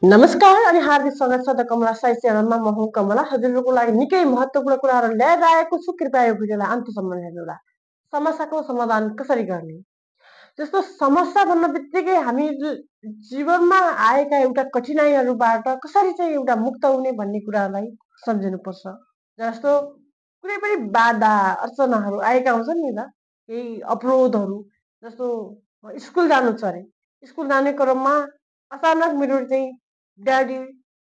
नमस्कार अनि हार्दिक स्वागत छ द कमला साई च्यानलमा। म हुँ कमला। हजुरहरूको लागि निकै महत्त्वपूर्ण कुराहरू ल्याएर आएको छु। कृपया यो भिडियोलाई अन्त्यसम्म हेर्नुहोला। समस्याको समाधान कसरी गर्ने? जस्तो समस्या भन्न बित्तिकै हामी जीवनमा आएका एउटा कठिनाइहरूबाट कसरी चाहिँ एउटा मुक्त हुने भन्ने कुरालाई सम्झिनुपर्छ। जस्तो कुनै पनि बाधा अर्चनाहरू आएका हुन्छन् नि त, केही अवरोधहरू। जस्तो स्कुल जानु छ अरे, स्कुल जाने क्रममा अचानक मेरो चाहिँ ड्याडी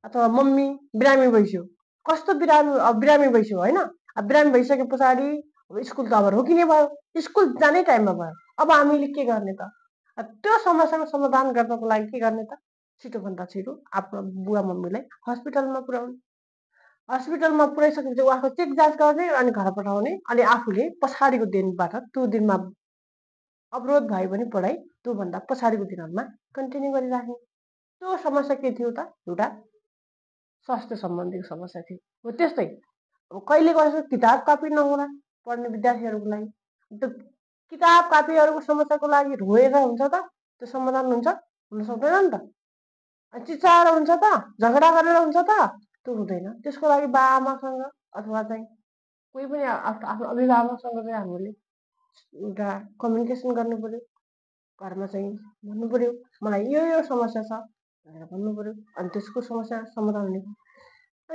अथवा मम्मी बिरामी भइसक्यो। कस्तो बिरामी भइसक्यो होइन। अब बिरामी भइसके पछाडि स्कुल त अब रोकिने भयो, स्कुल जाने टाइममा भयो। अब हामीले के गर्ने त? त्यो समस्याको समाधान गर्नको लागि के गर्ने त? छिटोभन्दा छिटो आफ्नो बुवा मम्मीलाई हस्पिटलमा पुर्याउने। हस्पिटलमा पुर्याइसकेपछि उहाँको चेक जाँच गर्ने अनि घर पठाउने। अनि आफूले पछाडिको दिनबाट त्यो दिनमा अवरोध भयो भने पढाइ त्योभन्दा पछाडिको दिनहरूमा कन्टिन्यू गरिराख्ने। त्यो समस्या के थियो त? एउटा स्वास्थ्य सम्बन्धीको समस्या थियो। हो त्यस्तै अब कहिले कहिले किताब कापी नहुँदा पढ्ने विद्यार्थीहरूको लागि त्यो किताब कापीहरूको समस्याको लागि रोएर हुन्छ त? त्यो समाधान हुन्छ? हुन सक्दैन नि त। चिचाएर हुन्छ त? झगडा गरेर हुन्छ त? त्यो हुँदैन। त्यसको लागि बाआमासँग अथवा चाहिँ कोही पनि आफ्नो अभिभावकसँग चाहिँ हामीले एउटा कम्युनिकेसन गर्नु पर्यो। घरमा चाहिँ भन्नु पर्यो, मलाई यो समस्या छ भनेर भन्नु पर्यो। अनि त्यसको समस्या समाधान हुने।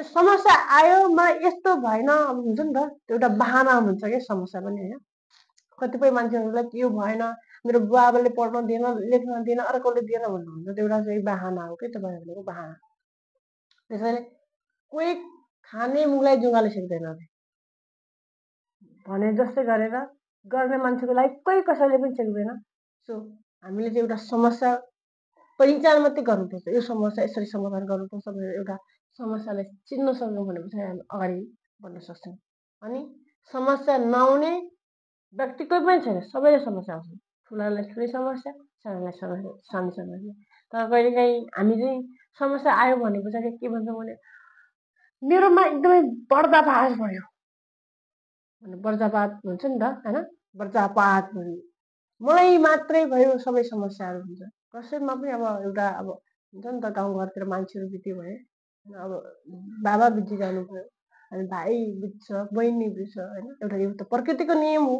समस्या आयो मलाई यस्तो भएन हुन्छ नि त, त्यो एउटा बहाना हुन्छ क्या समस्या पनि होइन। कतिपय मान्छेहरूलाई यो भएन, मेरो बुवाआमाले पढ्न दिएन, लेख्न दिएन, अर्कोले दिएन भन्नुहुन्छ। त्यो एउटा चाहिँ बहाना हो कि तपाईँ भनेको बहाना। त्यसैले कोही खाने मुखलाई जुङ्गाले सिक्दैन भने जस्तै गरेर गर्ने मान्छेको लागि कोही कसैले पनि सिक्दैन। सो हामीले चाहिँ एउटा समस्या पहिचान मात्रै गर्नुपर्छ। यो समस्या यसरी समाधान गर्नुपर्छ भनेर एउटा समस्यालाई चिन्न सक्यौँ भनेपछि हामी अगाडि बढ्न सक्छौँ। अनि समस्या नआउने व्यक्ति कोही पनि छैन, सबैले समस्या आउँछ। ठुलालाई ठुलै समस्या, सानोलाई सानो समस्या। तर कहिलेकाहीँ हामी चाहिँ समस्या आयो भने पछाडि के भन्छौँ भने मेरोमा एकदमै पर्दाफास भयो, बर्जापात हुन्छ नि त होइन। बर्जापात भयो, मलाई मात्रै भयो सबै समस्याहरू हुन्छ। कसैमा पनि अब एउटा अब हुन्छ नि त, गाउँघरतिर मान्छेहरू बित्यो भने अब बाबा बितिजानु भयो, अनि भाइ बित्छ, बहिनी बित्छ होइन। एउटा यो त प्रकृतिको नियम हो।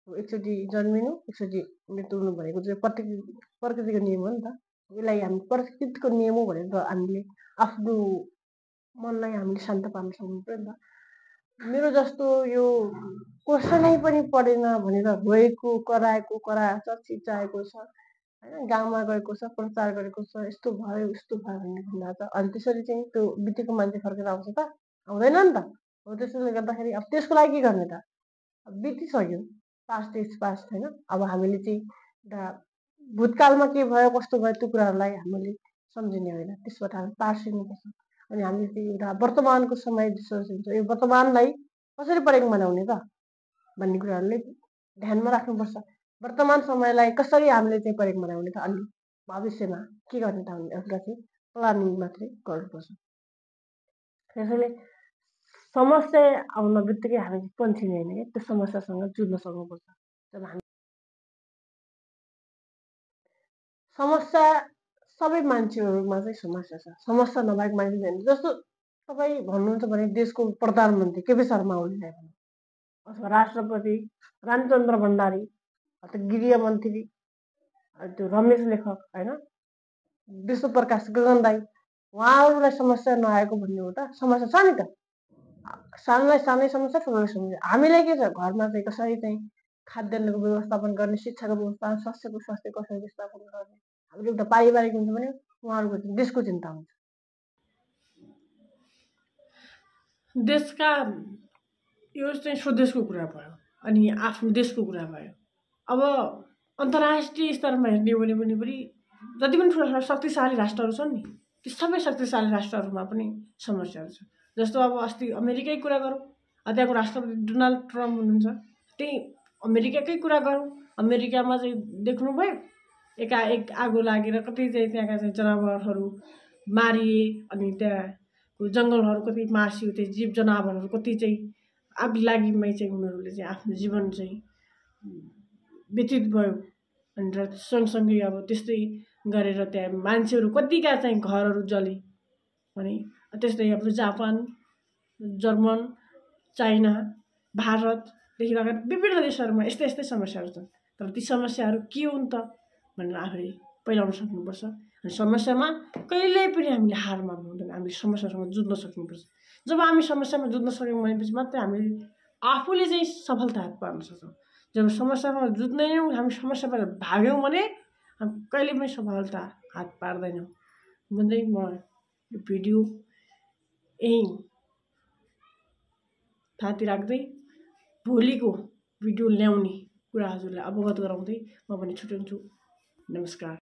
एकचोटि जन्मिनु एकचोटि मृत्यु हुनु भनेको चाहिँ प्रकृतिको नियम हो नि त। यसलाई हामी प्रकृतिको नियम हो भनेर हामीले आफ्नो मनलाई हामीले शान्त पार्न सक्नु पर्यो नि त। मेरो जस्तो यो कसैलाई पनि पढेन भनेर रोएको कराएछ, चिचाएको छ होइन, गाउँमा गएको छ, प्रचार गरेको छ, यस्तो भयो उस्तो भयो भन्ने भन्दा त अनि त्यसरी चाहिँ त्यो बितेको मान्छे फर्केर आउँछ त? आउँदैन नि त। हो त्यसले गर्दाखेरि अब त्यसको लागि के गर्ने त? अब बितिसक्यो, पास्ट इज पास्ट होइन। अब हामीले चाहिँ एउटा भूतकालमा के भयो कस्तो भयो त्यो कुराहरूलाई हामीले सम्झिने होइन, त्यसबाट हामी पार्सिनुपर्छ। अनि हामीले चाहिँ एउटा वर्तमानको समय सोचिन्छ, यो वर्तमानलाई कसरी प्रयोग बनाउने त भन्ने कुराहरूले ध्यानमा राख्नुपर्छ। वर्तमान समयलाई कसरी हामीले चाहिँ प्रयोग बनाउने त, अनि भविष्यमा के गर्ने त भन्ने एउटा चाहिँ प्लानिङ मात्रै गर्नुपर्छ। त्यसैले समस्या आउन बित्तिकै हामी पन्छिने होइन क्या, त्यो समस्यासँग जुझ्न सक्नुपर्छ। जब हामी समस्या सबै मान्छेहरूमा चाहिँ समस्या छ, समस्या नभएको मान्छे छैन। जस्तो तपाईँ भन्नुहुन्छ भने देशको प्रधानमन्त्री केपी शर्मा ओलीलाई भन्नु, अथवा राष्ट्रपति रामचन्द्र भण्डारी अथवा गृहमन्त्री त्यो रमेश लेखक होइन, विश्वप्रकाश गगन दाई, उहाँहरूलाई समस्या नआएको भन्ने हो त? समस्या छ नि त। सानोलाई सानै समस्या, ठुलोलाई समस्या। हामीलाई के छ, घरमा चाहिँ कसरी चाहिँ खाद्यान्नको व्यवस्थापन गर्ने, शिक्षाको व्यवस्थापन, स्वास्थ्य कसरी व्यवस्थापन गर्ने, हाम्रो एउटा पारिवारिक हुन्छ भने उहाँहरूको चाहिँ देशको चिन्ता हुन्छ। देशका यो चाहिँ स्वदेशको कुरा भयो, अनि आफ्नो देशको कुरा भयो। अब अन्तर्राष्ट्रिय स्तरमा हेर्ने हो भने पनि जति पनि ठुला शक्तिशाली राष्ट्रहरू छन् नि, ती सबै शक्तिशाली राष्ट्रहरूमा पनि समस्याहरू छ। जस्तो अब अस्ति अमेरिकै कुरा गरौँ, त्यहाँको राष्ट्रपति डोनाल्ड ट्रम्प हुनुहुन्छ, त्यही अमेरिकाकै कुरा गरौँ। अमेरिकामा चाहिँ देख्नुभयो एकाएक आगो लागेर कति चाहिँ त्यहाँका चाहिँ जनावरहरू मारिए, अनि त्यहाँको जङ्गलहरू कति मासियो, त्यो जीव जनावरहरू कति चाहिँ आग लागिमै चाहिँ उनीहरूले चाहिँ आफ्नो जीवन चाहिँ व्यतीत भयो। अनि सँगसँगै अब त्यस्तै गरेर त्यहाँ मान्छेहरू कतिका चाहिँ घरहरू जले भने त्यस्तै हाम्रो जापान जर्मन चाइना भारतदेखि लगायत विभिन्न देशहरूमा यस्तै यस्तै समस्याहरू छन् तर ती समस्याहरू के हुन् त भनेर आफूले पहिलाउन सक्नुपर्छ अनि समस्यामा कहिल्यै पनि हामीले हार मान्नु हुँदैन हामीले समस्यासँग जुझ्न सक्नुपर्छ जब हामी समस्यामा जुझ्न सक्यौँ भनेपछि मात्रै हामीले आफूले चाहिँ सफलता हात पार्न सक्छौँ जब समस्यामा जुझ्दैनौँ हामी समस्याबाट भाग्यौँ भने हामी कहिले पनि सफलता हात पार्दैनौँ भन्दै म यो भिडियो यहीँ थाती राख्दै भोलिको भिडियो ल्याउने कुरा हजुरलाई अवगत गराउँदै म पनि छुट्याउँछु नमस्कार।